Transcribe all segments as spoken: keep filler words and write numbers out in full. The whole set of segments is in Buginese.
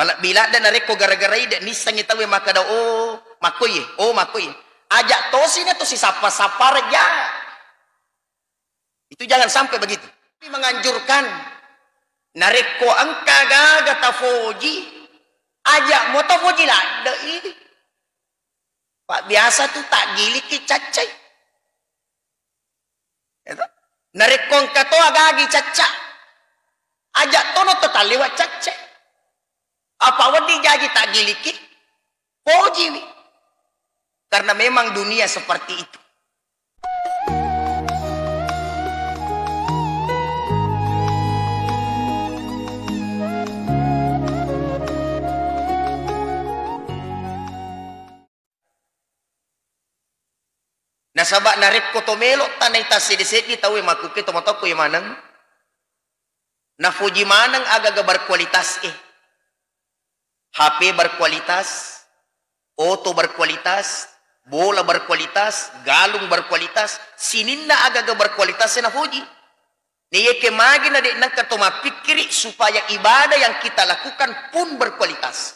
Malebbi ladde narekko gara-garai de nissengngi tauwe makkeda, "Oh, makkoiye, oh, makkoiye." Aja tosi na to sisappa-sappa reja. Itu jangan sampai begitu. Tapi menganjurkan, narekko engka gaga tafoji, aja mo tafoji ladde i. Pak biasa tu tak giliki caccai. Ya toh? Narekko engka to agagi cacca, aja tono to talliwa cacca. Apa wedding jaji tak giliki? Pojiwi. Karena memang dunia seperti itu. Nasaba narekko to melo tanai tasseddi-seddi tauwe makkuke to matokko maneng. Nafoji maneng agaga berkualitas e. H P berkualitas, oto berkualitas, bola berkualitas, galung berkualitas, sininna agaga berkualitas e nafoji. Niyeke magi na de nengka to mappikkiri supaya ibadah yang kita lakukan pun berkualitas.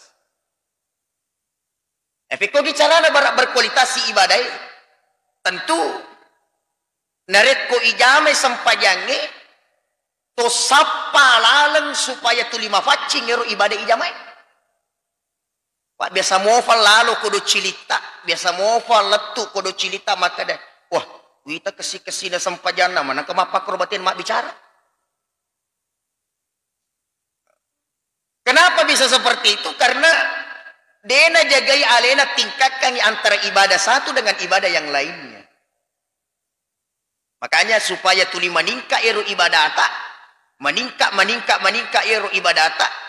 E, fekkogi carana bara berkualitas ibadae? Tentu narekko ijamai sempajangnge, to sappa laleng supaya tuli mafaccing ero ibadah ijamai. Pak biasa mofa lalo kodo cilitta, biasa mofa lettu kodo cilitta makkeda, "Wah, wita kessi-kessina sempajanna, manengka mappakkoro batin mabbicara." Kenapa bisa seperti itu? Karena dena jagai alena tingkatkangi antara ibadah satu dengan ibadah yang lainnya. Makanya supaya tuli maningka ero ibadata, maningka, maningka, maningka ero ibadata,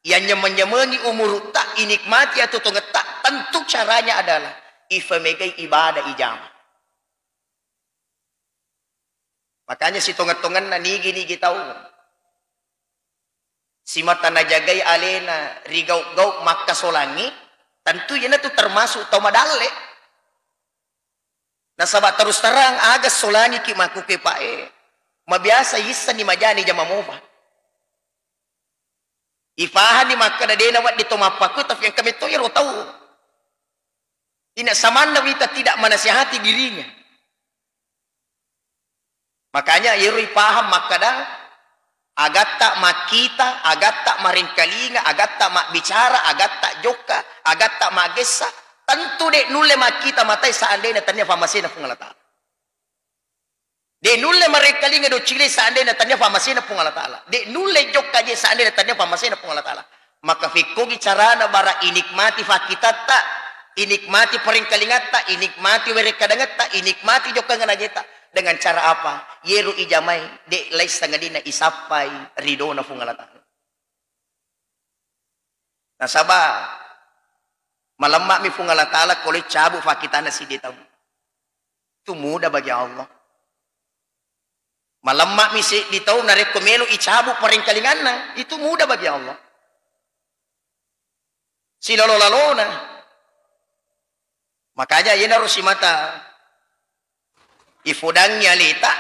yang nyemen-nyemengi umurutta, inikmati atau tongetta, tentu caranya adalah ifamegai ibadah ijama. Makanya sitongeng-tongenna nigi-nigi tau simata najagai alena ri gau-gau makkasolangi, tentu iyanatu termasuk tau madalle. Nasaba terus terang aga solangiki makkuke pae, mabiasa yissenni majani jama mofa. Ifahanni makkeda dena wedding to mappakkue, tapi engka metto iyaro tau. Ina samanna wita tidak menasihati dirinya. Makanya iyaro ipahang makkeda, agatta makkita, agatta marengkalinga, agatta mabbicara, agatta jokka, agatta maggessa, tentu de nulle makkita matai seandainya tania fammasena Puang Allah Ta'ala. De nulle marengkalinga doccile seandainya tania fammasena Puang Allah Ta'ala. De nulle jokka je seandainya tania fammasena Puang Allah Ta'ala. Maka fekkogi carana bara inikmati fakkitatta, inikmati parengkalingatta, inikmati werekkadangetta, inikmati jokkangenna ajeta. Dengan cara apa? Yero ijamai, de laisseng adina isappai ridona Puang Allah Ta'ala. Nasaba malemma'mi Puang Allah Ta'ala ko le cabu fakkitana siddi tau. Itu mudah bagi Allah. Malemma'mi seddi tau narekko melo icabu parengkalinganna, itu mudah bagi Allah. Silalo-lalona. Makanya yenaro simata ifodangi aleta,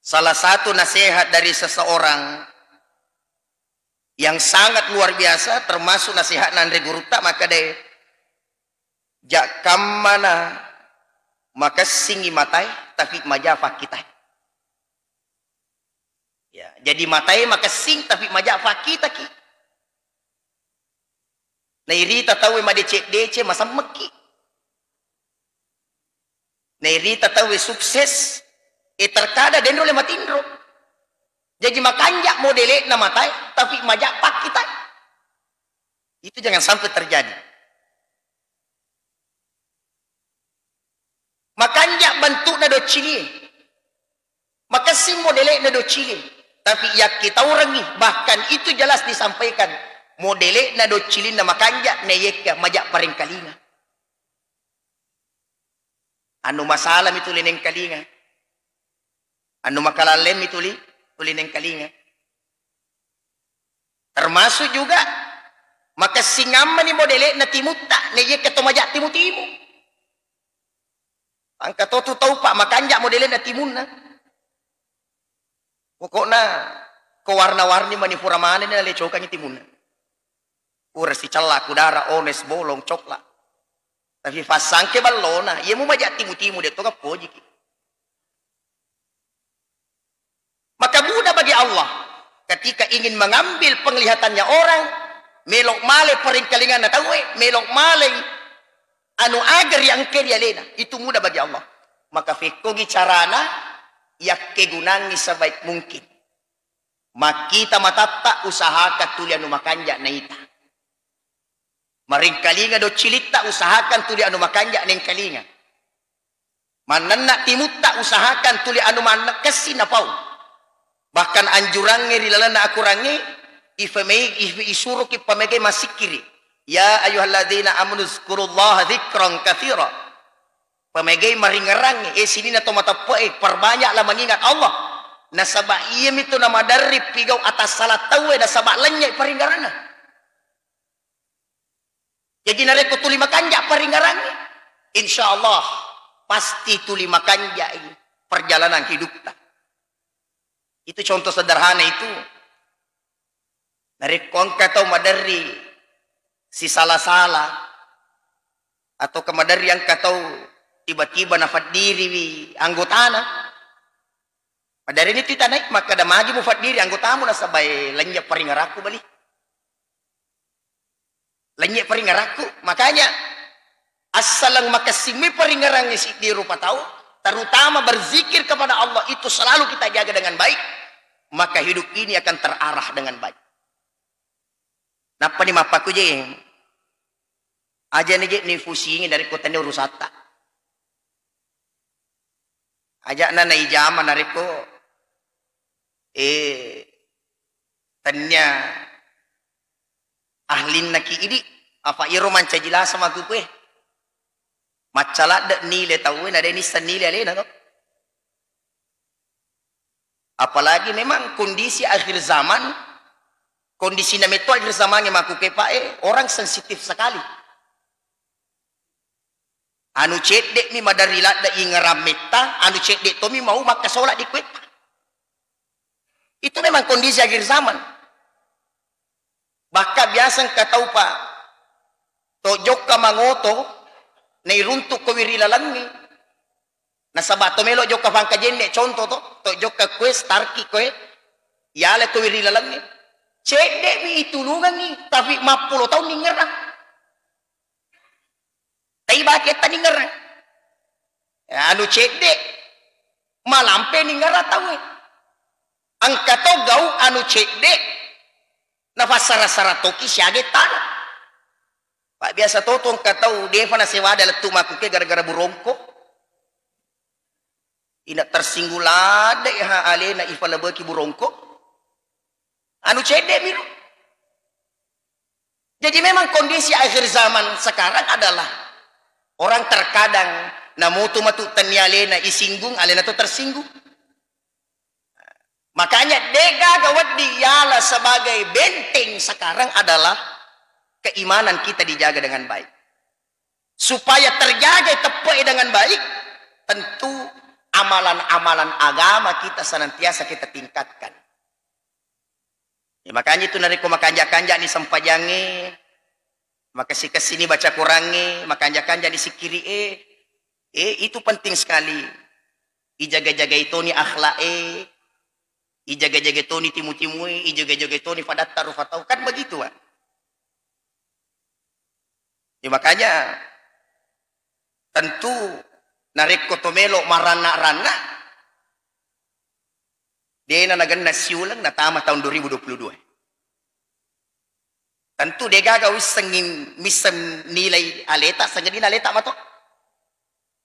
salah satu nasihat dari seseorang yang sangat luar biasa, termasuk nasihat nanre gurutta, maka de jakkammana makessingi matae, tapi maja fakkitae. Ya, jadi matae makessing tapi maja fakkitaki. Nairita tauwe madeceng-deceng masemmekki. Nairita tauwe sukses, e terkada denro le matinro. Jadi makanja modele'na matae, tapi maja fakkitae. Itu jangan sampai terjadi. Makanja bentukna doccilie. Makessing modele'na doccilie. Tapi yakkitaurengngi, bahkan itu jelas disampaikan. Modele'na doccilinna makanja, naiyekka maja parengkalinga. Anu masalah mi tuli nengkalinga. Anu makalalleng mi tuli, tuli nengkalinga. Termasuk juga makessing ammani modele'na timutta, naiyekka to maja timu-timu. Engka to tu tau pa makanja modele'na timunna. Pokokna ko warna-warni mani pura manenni nalecokangi timunna. Pura sicella ku dara, ones, bolong, coklat. Tapi fassangke ballona, iya mu maja timu-timu de to gapojiki. Maka mudah bagi Allah ketika ingin mengambil penglihatannya orang, melok male paringkalinganna tauwe, melok male anu aga riangke ri alena. Itu mudah bagi Allah. Maka fekkogi carana, yakkegunangi sebaik mungkin. Makkita matatta, usahakan tuli anu makanja naita. Maringkalinga doccilitta, usahakan tuli anu makanja nengkalinga. Mannenna timutta, usahakan tuli anu mannekkessi napau. Bahkan anjurangnge ri lalenna akurangnge, ifamei-, if-, isuroki pamegai massikkiri. Ya ayyuhalladzina amanu dzkurullaha dzikran katsira. Pamegai maringerrangnge, eh, sininna to mateppe'e, perbanyaklah mengingat Allah. Nasaba iyami tu namaderri pigau atas sala tauwe, nasaba lennye paringerranna. Jaji narekko tuli makanja paringerrangnge, insya Allah pasti tuli makanja perjalanan hidupta. Itu contoh sederhana itu. Narekko engka tau maderri sisala-sala, atau kemaderri engka tau tiba-tiba nafaddiriwi anggotana, maderri ni tu tanai, makkeda magi mufaddiri anggotamu, nasaba e lennye paringerakku bali. Lennye paringerakku. Makanya, assaleng makessingmi paringerangnge siddi rupa tau, terutama berzikir kepada Allah itu selalu kita jaga dengan baik, maka hidup ini akan terarah dengan baik. Nappani mappakuje, aja ni je nifusingi narekko tania urusatta. Aja na naijama narekko, eh, tania ahlinna ki idi, apa iro mancaji lasa makkukue. Macca ladde nile tauwe, na de nisseng nile alena to. Apalagi memang kondisi akhir zaman, kondisi na metto akhir zaman yang makkukue, Pak, eh, orang sensitif sekali. Anu cedde mi maderri ladde ingerang metta, anu cedde tomi mau makkasola di kuetta. Itu memang kondisi akhir zaman. Bahkan biasa engka tau, Pak, to jokka mangoto, nairuntuk ko wiri lalengngi. Nasaba to melo jokka fangka jenne, contoh to, to jokka kue, starki koe, yala ko wiri lalengngi. Cedde mi itulungengi, tapi mappulo taung ningerang. Tapi baketta ningerang. Ya, anu cedde, malampe ningerang tauwe. Engka to gau anu cedde, nafassara-sara toki siaga tana. Pak, biasa to tu engka tau defa nasewada lettu makkukue gara-gara burongko. Ina tersinggung ladde ha alena ifalebeki burongko. Anu cedde mi ro. Jadi memang kondisi akhir zaman sekarang adalah orang terkadang namutu matu tennia alena isinggung, alena to tersinggung. Makanya degaga wedding yala sebagai benteng sekarang adalah keimanan kita dijaga dengan baik. Supaya terjaga teppe'e dengan baik, tentu amalan-amalan agama kita senantiasa kita tingkatkan. Ya, makanya itu narekko makanja-kanja ni sempajangnge, makessi-kessi ni baca Qurangnge, makanja-kanja ni sikkiri'e, eh, itu penting sekali. Ijaga-jagai toni akhlak'e, ijaga-jagai toni timu-timue, ijaga-jagai toni fadatta rufa tau. Kan begitu, Pak. Ya, makanya tentu narekko to melo maranna-ranna, dena nagenna siuleng natama tahun dua ribu dua puluh dua. Tentu degaga wissengngi misseng nilai aleta, sangadinna aleta mato.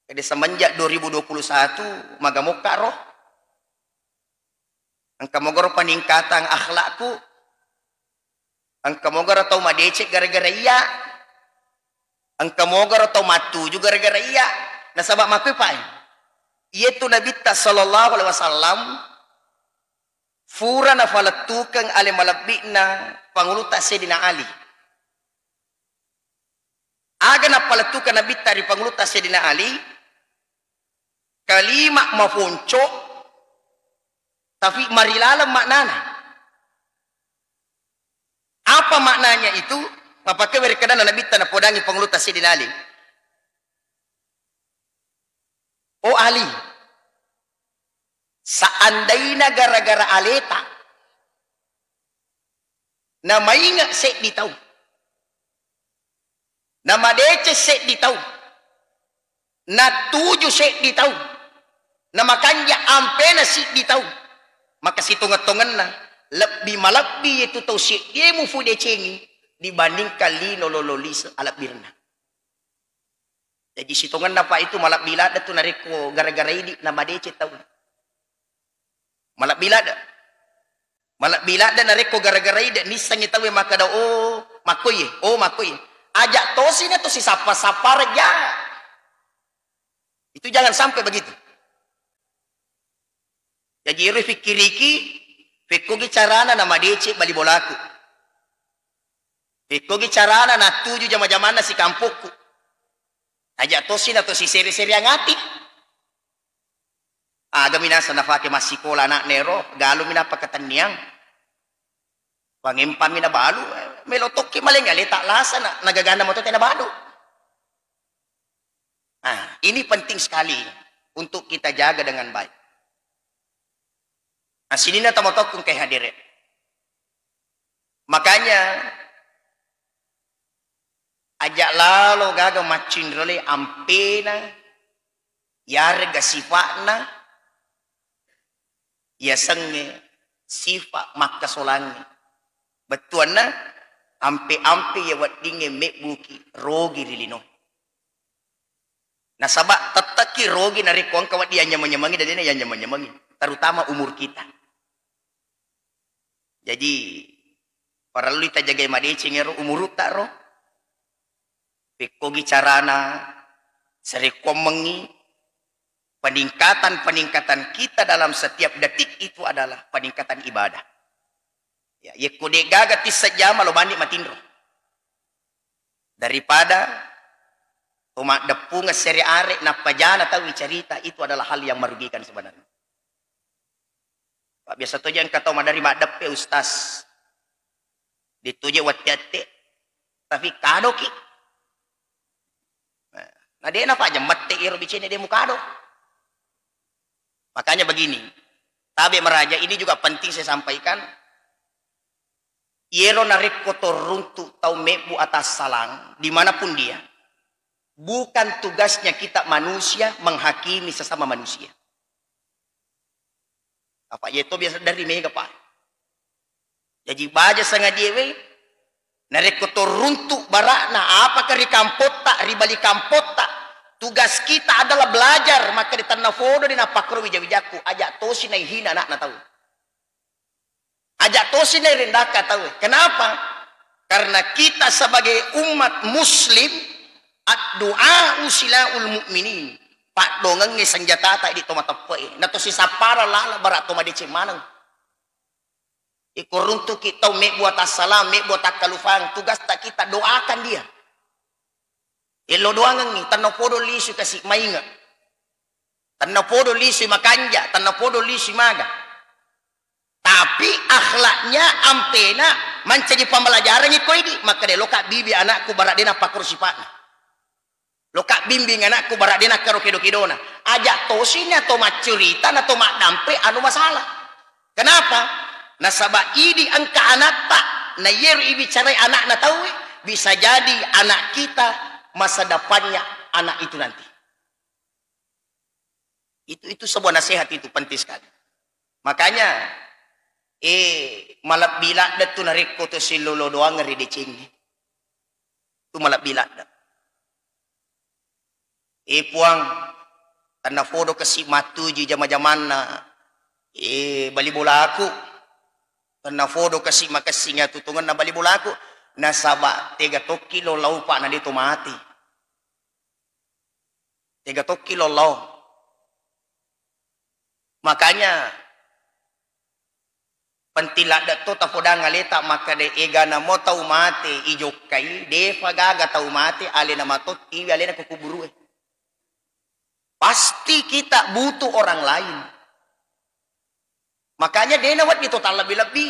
Jadi semenjak dua ribu dua puluh satu magamokka ro. Engka mogaro peningkatan akhlakku. Engka mogaro tau madeceng gara-gara iya. Engka mogaro tau mattuju gara-gara iya. Nasaba makkui, Pak, iyatu Nabitta sallallahu alaihi wasallam fura nafalettukeng ale malebbi'na Pangulutta Sayyidina Ali. Aga napalettukeng Nabitta ri Pangulutta Sayyidina Ali, kalima mafonco, tapi marilaleng maknana. Apa maknanya itu? Mapakkewe rekkadanna Nabitta napodangi Pangulutta Sayyidina Ali. O Ali, seandaina gara-gara aleta namainge seddi tau, namadeceng seddi tau, natuju seddi tau, namakanja ampena siddi tau, maka sitongeng-tongenna lebbi malebbi yetu tau seddie mufudecengi dibandingkan lino lolo lise alebbirna. Jaji sitongenna, Pak, itu malebbi ladde tu narekko gara-gara idi namadeceng tau. Malebbi ladde. Malebbi ladde narekko gara-gara idi nissengngi tauwe makkeda, "Oh, makkoiye, oh, makkoiye." Aja tosi na to sisappa-sappa rejja. Itu jangan sampai begitu. Jaji ero fikkiriki, pekkogi carana namadeceng bali bolaku. Pekkogi carana natuju jama-jamanna sikampokku. Aja tosi na to sisere-sereang ati. Aga minasa nafake massikola anakna ero, galumi napakatenniang. Pangempami nabalu, eh, melo tokki malengngi aleta lasa na, nagagana moto tena balu. Ah, ini penting sekali untuk kita jaga dengan baik. Nah, sininna tomatokkung ke hadere. Makanya, aja lalo gaga maccinrole ampena, yarega sifa'na, yasengnge sifa makkasolangnge. Bettuanna, ampe-ampe ya weddingnge mebbuki rogi ri lino. Nasaba tettekki rogi narekko engka wedding yanyameng-nyamengi, dadena yanyameng-nyamengi, terutama umur kita. Jadi, parellui tajagai madeceng ero umurutta ro. Pekkogi carana sarekkuammengngi peningkatan-peningkatan kita dalam setiap detik itu adalah peningkatan ibadah. Ya, yekko de'gaga tisseng jama lo bani matinro. Daripada to maddeppungeng sere are nappa jana tau icarita, itu adalah hal yang merugikan sebenarnya. Pak, biasa toje engka tau maderri maddeppe, Ustaz. Dituje watte-atte, tapi kadoki. Nah, na de' nafajang mette iro bicene de' mukado. Makanya begini, tabe maraja, ini juga penting saya sampaikan. Yero narekko to runtu tau mebbu atassalang, dimanapun dia, bukan tugasnya kita manusia menghakimi sesama manusia. Apa yeto biasa dari mega, Pak. Jaji baja sangadiewe, narekko to runtu bara'na, apaka ri kampotta, ri bali kampotta, tugas kita adalah belajar, maka di tanna fodo di nappakkoro wija-wijakku, aja tosi naihina anakna tau. Aja tosi nairendaka tauwe. Kenapa? Karena kita sebagai umat muslim, addu'a silaul mu'minin. Paddongengnge senjatata idi to mateppe'e. Na to sisappara lala bara to madeceng maneng. Iko runtuki tau mebbu atassalang, mebbu atakkalufang, tugasta kita doakan dia. Ello doangengngi, tanna podo lisu kasi mainge. Tanna podo lisu makanja, tanna podo lisu maga. Tapi akhlaknya ampena mancaji pembelajaran iko idi, makkeda, "Loka bibi anakku bara de' nappakoro sipa'na. Loka bimbing anakku bara de' nakkaro kedo-kedona." Aja tosi na to maccurita, na to maddampe anu masalah. Kenapa? Nasaba idi engka anatta, na yero ibicarai anakna tauwe, bisa jadi anak kita masa depannya anak itu nanti. Itu, itu sebuah nasihat, itu penting sekali. Makanya, eh, malebbi ladde tu narekko to sillolo doang ri decengnge. Tu malebbi ladde. Eh, Puang, tanna fodo kasi mattuju jama-jamanna, eh, bali bolaku. Tanna fodo kasi makessing atutongenna bali bolaku. Nasaba tega tokki lo laupa na de to mati. Tega tokki lo lao. Makanya, penting ladde to tapodang aleta makkeda, egana mo tau mate ijokkai, defa gaga tau mate alena matottiwi alena ko kuburue. Pasti kita butuh orang lain. Makanya dena wedding to tallebbi-lebbi.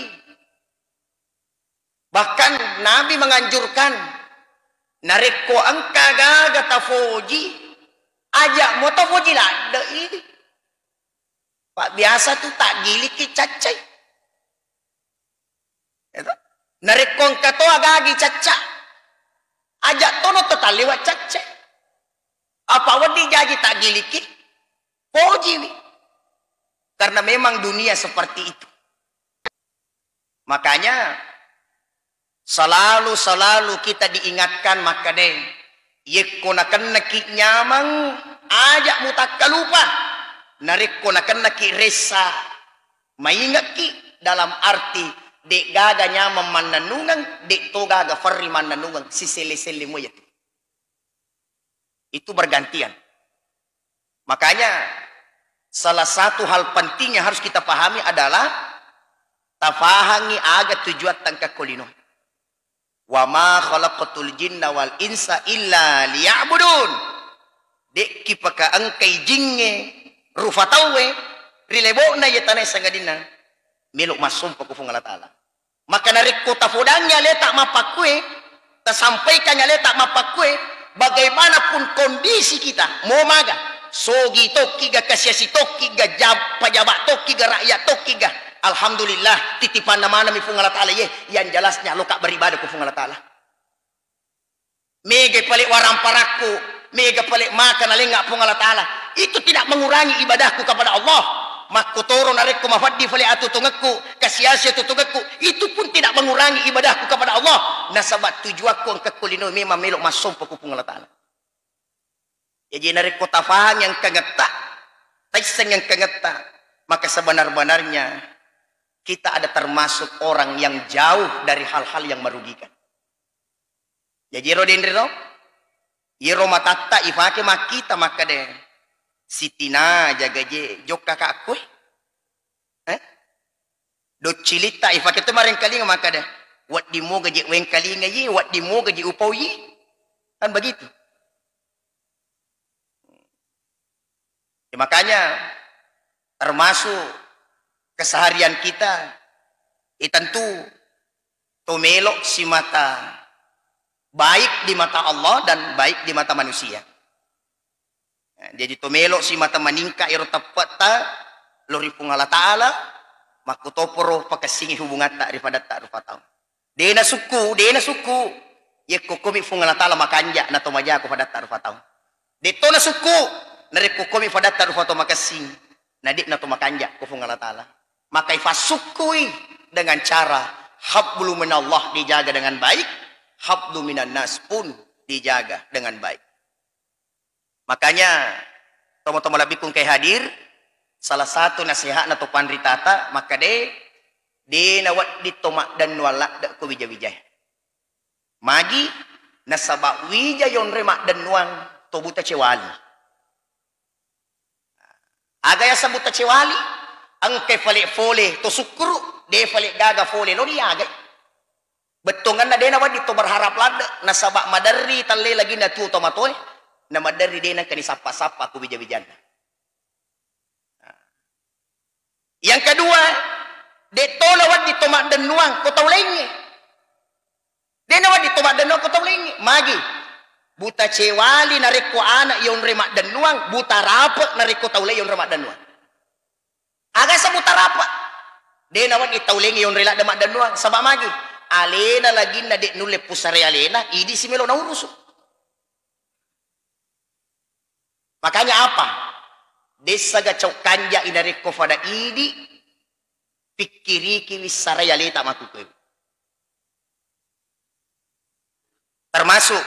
Bahkan Nabi menganjurkan, narekko engka gaga tafoji, aja mo tafoji ladde'i. Pak biasa tu taggiliki caccai. Itu. Narekko engka to agagi cacca, aja tono to talliwa cacca. Apa wedding jaji taggiliki, pojiwi. Karena memang dunia seperti itu. Makanya selalu-selalu kita diingatkan makkeda, yekko nakennaki nyameng, aja mutakkalupa. Narekko nakennaki ressa, maingekki dalam arti de gaga nyameng mannennungeng, de to gaga ferri mannennungeng, siselle-selle mo iyatu. Itu bergantian. Makanya salah satu hal penting yang harus kita pahami adalah tafahangi aga tujuan tangkakko lino. Wa ma khalaqtul jinna wal insa illa liya'budun. Dekki paka engkai jingnge rufa tauwe ri lebo'na iye tanae sangadinna melo massompa ku Fuang Allah Ta'ala. Maka narekko tafodangngi aleta mappakkue, tasampaikangngi aleta mappakkue, bagaimanapun kondisi kita, mo maga, sogi tokkiga, kasiasi tokkiga, jab-, pajaba tokkiga, rakyat tokkiga, alhamdulillah, titipanna manami Fuang Allah Ta'ala, ye, yang jelasnya loka beribadah ku Fuang Allah Ta'ala. Mega pale waramparakku, mega pale maka nalengnga Puang Allah Ta'ala. Itu tidak mengurangi ibadahku kepada Allah. Makkotoro narekko mafaddi fale atutungekku, kasiasi atutungekku, itu pun tidak mengurangi ibadahku kepada Allah. Nasaba tujuakku engkakku lino memang melo massompa ku Puang Allah Ta'ala. Jadi narekko tafahang yang kengetta, taisseng yang kengetta, maka sebenar-benarnya kita ada termasuk orang yang jauh dari hal-hal yang merugikan. Jaji ero denre ro, iyero matatta ifake makkita makkeda, "Sitina jaga je, jokka kakkue." Eh? Doccilitta ifake to marengkalinga makkeda, "Wedding moga je wengkalinga yi, wedding moga je upau yi." Kan begitu. Ya, makanya termasuk keseharian kita, ya tentu to melo simata baik di mata Allah dan baik di mata manusia. Nah, jadi to melo simata maningka ero teppetta lo ri Puang Allah Ta'ala, makkutoporo pakessingi hubungatta ri padatta rupa tau. Dena sukku, dena sukku. Yekko komi Fuang Allah Ta'ala makanja na to maja ko padatta rupa tau. Detto na sukku, narekko komi padatta rupa tau makessing, na de na to makanja ko Fuang Allah Ta'ala. Maka ifassukkui dengan cara hablu minallah dijaga dengan baik, hablu minannas pun dijaga dengan baik. Makanya, tomo-tomo lebbiku engkae hadir, salah satu nasihatna to panritata, makkeda, de nawedding to maddennuang ladde ko wija-wijae. Magi, nasaba wija yonre maddennuang to buta cewali. Aga yaseng buta cewali, engkai fale fole to sukkuru, de fale gaga fole lo riagai. Bettuanganna de nawedding to berharap ladde, nasaba maderri talle laginna tuo tomatoe, na maderri de nengka nisappa-sappa ku wija-wijanna. Yang kedua, de to nawedding to maddennuang ko tau laingnge. De nawedding to maddennuang ko tau laingnge. Magi? Buta cewali narekko ana yonre maddennuang, buta rape narekko tau laing yonre maddennuang. Aga sa buta rape? De nawedding tau laing yonre ladde maddennuang. Saba magi? Alena laginna de nulle pusare alena, idi si melo naurusu. Makanya apa? Dessaga cau kanja inarekko fada idi, pikkiriki wissarai aleta makkukue. Termasuk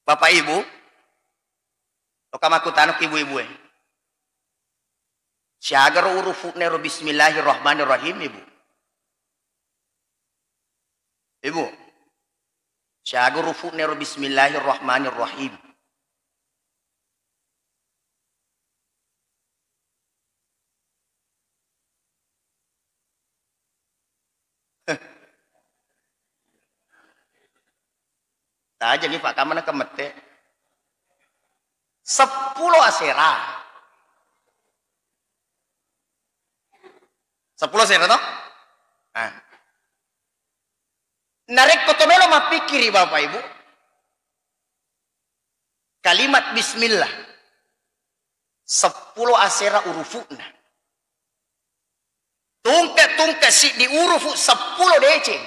Bapak Ibu, loka makkutana ibu-ibu e. Siaga ro urufu'na ro bismillahirrahmanirrahim, Ibu? Ibu, siaga urufu'na ro bismillahirrahmanirrahim? Tajengi Pak, kamana kemette? Seppulo asera. Seppulo asera to? Ah. Narekko to melo mappikkiri, Bapak Ibu, kalimat bismillah, seppulo asera urufu'na. Tungke-tungke siddi urufu seppulo deceng.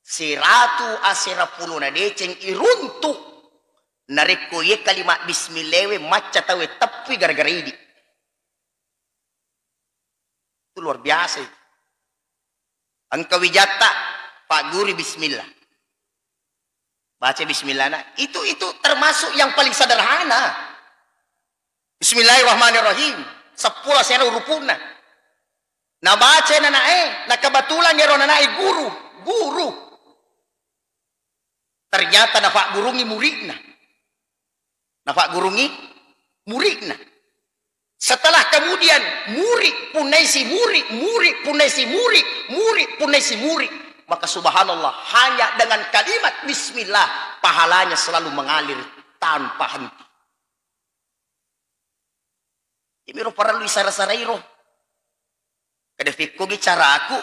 Siratu asera pulona deceng iruntu. Narekko iye kalimat bismillah we macca tauwe teppui gara-gara idi. Itu luar biasa itu. Engka wijatta, Pak Guru, bismillah. Baca bismillah, nah. Itu, itu termasuk yang paling sederhana. Bismillahirrahmanirrahim. Seppulo asera urupu'na. Nabaca nanae, na kebetulan ero nanae guru, guru. Ternyata nafaggurungi muridna. Nafaggurungi muridna. Setelah kemudian murid punnaisi murid, murid punnaisi murid, murid punnaisi murid, maka subhanallah, hanya dengan kalimat bismillah pahalanya selalu mengalir tanpa henti. Iyamiro parellu isara-sarairo. Kada fikkogi caraku,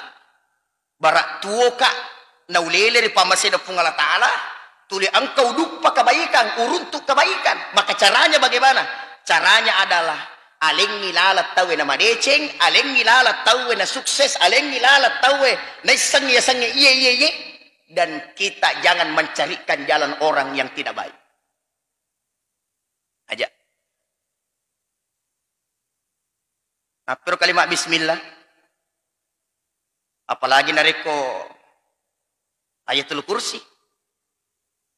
bara tuoka naulele ri pammasena Puang Allah Ta'ala, tuli engka uduppa kebaikan, uruntu kebaikan. Maka caranya bagaimana? Caranya adalah alengngi laleng tauwe namadeceng, alengngi laleng tauwe nasukses, alengngi laleng tauwe naisseng yasengnge iye, iye, iye. Dan kita jangan mencarikan jalan orang yang tidak baik. Aja. Nappero kalimat bismillah. Apalagi narekko Ayatul Kursi.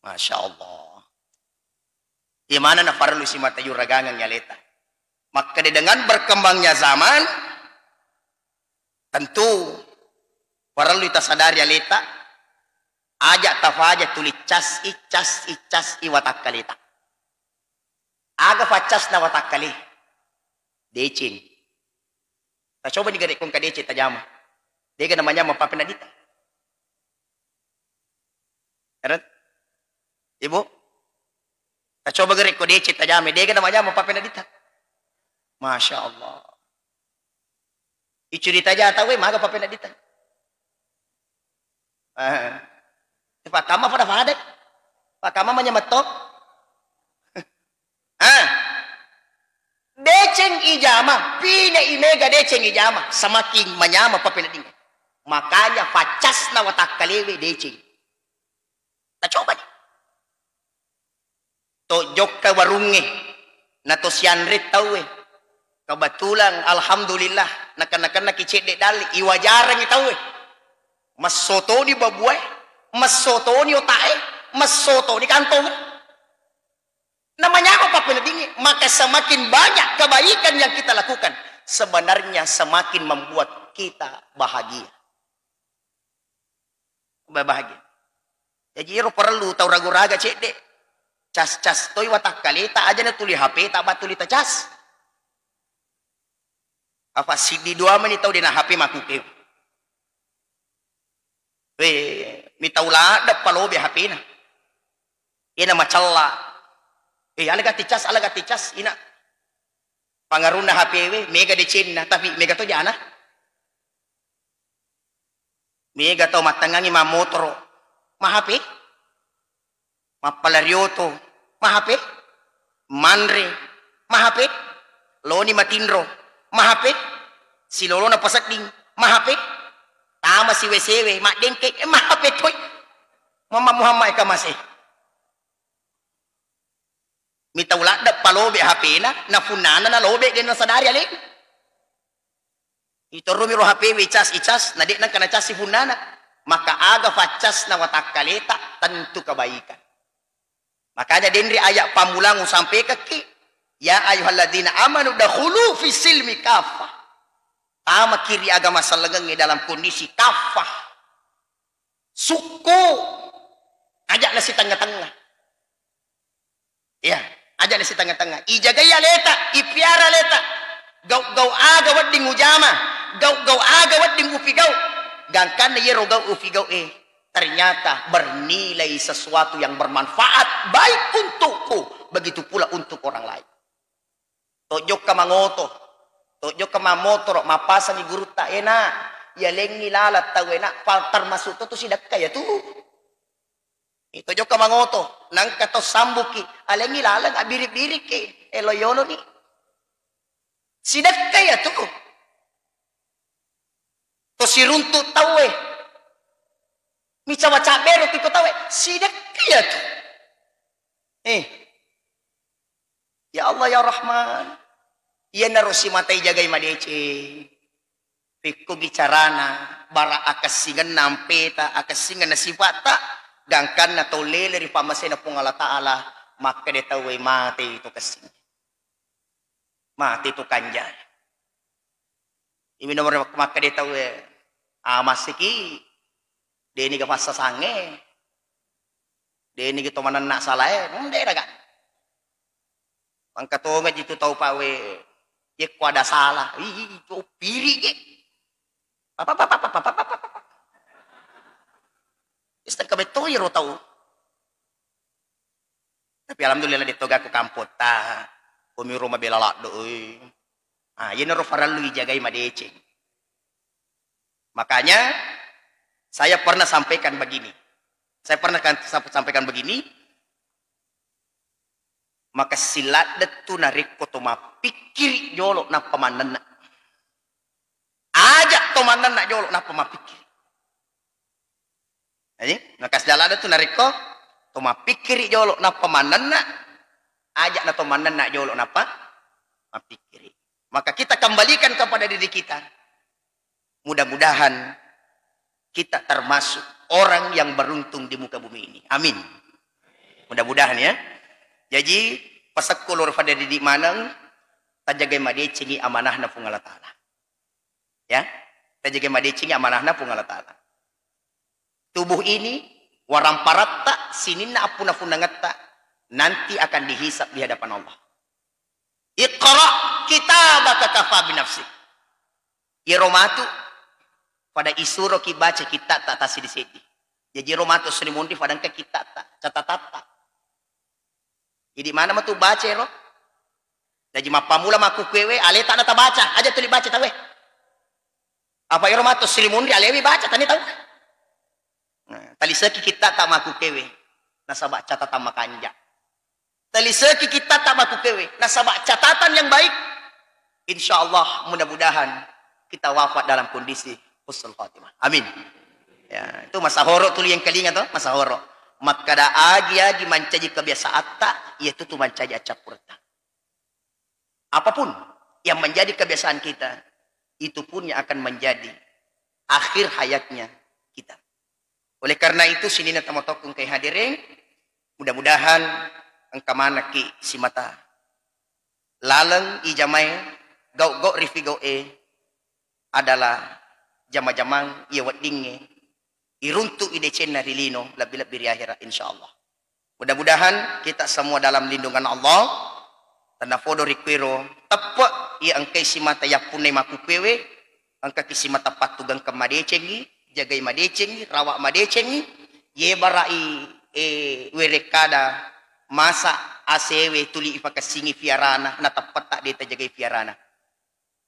Masya Allah. Iya mana naparellu simata juragangan aleta. Makkeda dengan berkembangnya zaman, tentu parellu tasadari aleta, aja tafaja tuli cas i, cas i, cas i watakkaleta. Aga faccasna watakkale? Deceng. Tacoba ni gare ko engka deceng tajama. Dega namanyama papena dita. Eren? Ibu? Tacoba gare ko deceng tajama. Dega namanyama papena dita. Masya Allah. Icurita aja tau, eh, maga papena dita. Eh. Pakama pada-pada. Pakama manyametto. Ah. Deceng ijama, pine imega deceng ijama, semakin manyama papena dingin. Makanya faccasna watakkalewe deceng. Tacoba ni. To jokka warungnge, na to sianre tauwe. Kebetulan, alhamdulillah, nakenna-kennaki cedde dalli, iwajarangi tauwe. Massotoni babuae, massotoni otae, massotoni kantongnge. Namanyama pappeneddingnge, maka semakin banyak kebaikan yang kita lakukan, sebenarnya semakin membuat kita bahagia. Bahagia. Jaji ero parellu tau ragu-raga cedde. Cas-cas toi watakkaleta, aja na tuli H P ta, ba tuli ta cas. Apa siddi dua meni tau de na H P makuke. We, mi tau ladde palobe H P na. Ena macella. Eh, ala gatti cas, ala gatti cas, ina. Pangarunna H P we, mega decenna, tapi mega to jana. Mega tau mattengngangi mammotoro, ma H P. Mappalari oto, ma H P. Manre, ma H P. Loni matinro, ma H P. Silolona pasedding, ma H P. Tama si W C we, maddengke, eh, ma H P toi. Muhammad, Muhammad e kamase. Mi tau ladde palobe H P na, na funnana nalobe de nasadari alena. Itorrumi ro H P we icas, icas, na de nengka nacas si funnana. Maka aga faccasna watakkaleta tentu kebaikan. Makanya denri ayat pammulang usampekekki, ya ayyuhalladzina amanu dakhulu fi silmi kaffah. Tamaki ri agama sellengengnge dalam kondisi kaffah. Sukku, aja na sitengnga-tengnga. Iya, aja na sitengnga-tengnga. Ijagai aleta, ipiara aleta. Gau-gau aga wedding ujama, gau-gau aga wedding upigau. Gangkanna yero gau upigau e, ternyata bernilai sesuatu yang bermanfaat baik untukku, begitu pula untuk orang lain. To jokka mangoto, to jokka mammotoro, mappasangi gurutta, ena, Yalengngi laleng tauwe, nak, pa-, termasuk to tu sidekka ya tu. Itu jokka mangoto, nangka to sambuki, alengngi laleng abbiri-biriki, elo yononi. Sidekka ya tu. To siruntu tauwe. Micawa cabbero iko tauwe, sidekka ya tu. Eh. Ya Allah, ya Rahman. Iyanaro simata ijagai madeceng. Pekkogi carana, bara akessingenna ampeta, akessingenna sifatta, gangkanna tau lele ri pammasena Puang Allah Ta'ala, makkeda tauwe mate to kessing. Mate to kanjai. Imi nomor makkeda tauwe, ah, massiki, deni ga passasange, deni ga to manenna salae, nde daga. Mangka tonga jitu tau pawe, yekko ada salah, ih, ih, ih, piri ge. Papa, papa, papa, papa, papa. Istekka bettoi ro tau. Tapi alhamdulillah, de toga ku kampotta. Komi ro mabela ladde, oi. Ah, yenaro farellu ijagai madeceng. Makanya saya pernah sampaikan begini. Saya pernah kan sa-, sampaikan begini, maka siladde tu narekko to mappikkiri jolo nappa mannenna. Aja to mannenna jolo nappa mappikkiri. Jadi, maka siladde tu narekko to mappikkiri jolo nappa mannenna, aja na to mannenna jolo nappa mappikkiri. Maka kita kembalikan kepada diri kita. Mudah-mudahan kita termasuk orang yang beruntung di muka bumi ini. Amin. Mudah-mudahan ya. Jadi, pasekku loro pada didi maneng, tajagai madecengi amanahna Puang Allah Ta'ala. Ya, tajagai madecengi amanahna Puang Allah Ta'ala. Tubuh ini, waramparatta, sininna appuna-punangetta, nanti akan dihisab di hadapan Allah. Iqra kitabaka kafa binafsik. Iyaro matu pada isuroki baca kitta'ta tassiddi-siddi. Jaji iyaro matu sri munri pada engka kitta'ta, catatatta. Jadi mana matu baca ero? Jaji mappamula makkukkuewe, aleta na tabaca, aja tuli baca tawe. Apa ero matu sri munri alewi baca tani tau. Nah, taliseki kitta'ta makkukkuewe, nasaba catatan makanja. Taliseki kitta'ta makkukkuewe, nasaba catatan yang baik. Insya Allah, mudah-mudahan kita wafat dalam kondisi husnul khatimah. Amin. Ya, itu masahoro tuli yang kelinga to, masahoro. Makkada agi-agi mancaji kebiasaatta, iya tu tu mancaji accappuretta. Apapun yang menjadi kebiasaan kita, itu pun yang akan menjadi akhir hayatnya kita. Oleh karena itu, sininna tomatoakku engkai hadireng, mudah-mudahan engka manekki simata laleng ijamae, gau-gau rifigau'e adalah jama-jamang iya weddingnge iruntu'i decenna ri lino, lebbi-lebbi ri akhirat, insya Allah. Mudah-mudahan kita semua dalam lindungan Allah. Tennapodo ri kuero teppe' iya engkai simata yappunnai makkukkuewe, engkaki simata pattugangkeng madecengngi, jagai madecengngi, rawa madecengngi, yebara'i, eh, werekkada masa asewe tuli ifakessingi fiarana, na teppetta de tajagai fiarana.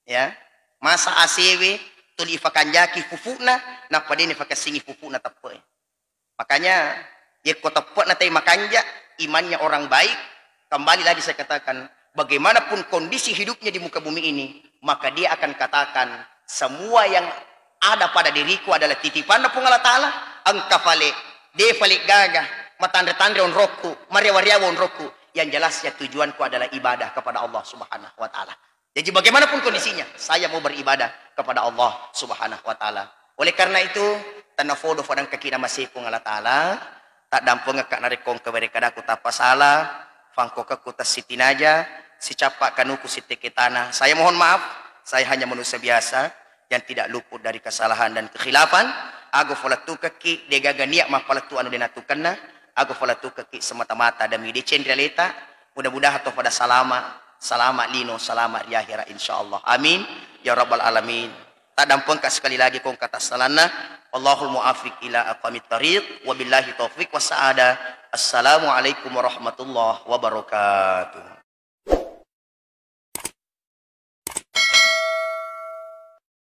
Ya, masa asewe tuli ifakanjaki fufu'na, nappa de nifakessingi fufu'na teppe'e. Makanya, yekko teppe'na tai makanja, imannya orang baik, kembali lagi saya katakan, bagaimanapun kondisi hidupnya di muka bumi ini, maka dia akan katakan, semua yang ada pada diriku adalah titipanna Puang Allah Ta'ala, engka fale, de fale gaga, matanre-tanre onrokku, marewa-rewa onrokku, yang jelasnya tujuanku adalah ibadah kepada Allah Subhanahu wa Ta'ala. Jadi bagaimanapun kondisinya, saya mau beribadah kepada Allah Subhanahu wa Ta'ala. Oleh karena itu, tennapodo fadangkaki namasei Puang Allah Ta'ala, taddampengekka narekko engka werekkadaku tappasala, fangkokekku tessitinaja, sicappa kanuku sitteke tana. Saya mohon maaf, saya hanya manusia biasa yang tidak luput dari kesalahan dan kekhilafan. Ago falettukekki, degaga niat mappalettu anu de natukenna, ago falettukekki semata-mata demi deceng ri aleta. Mudah-mudahan to pada salama, salama lino, salama ri akhirat, insyaallah. Amin ya rabbal alamin. Taddampengka sekali lagi ko engka tassalanna. Wallahul muwaffiq ila aqwamit thariq. Wabillahi taufiq wassa'adah. Assalamualaikum warahmatullahi wabarakatuh.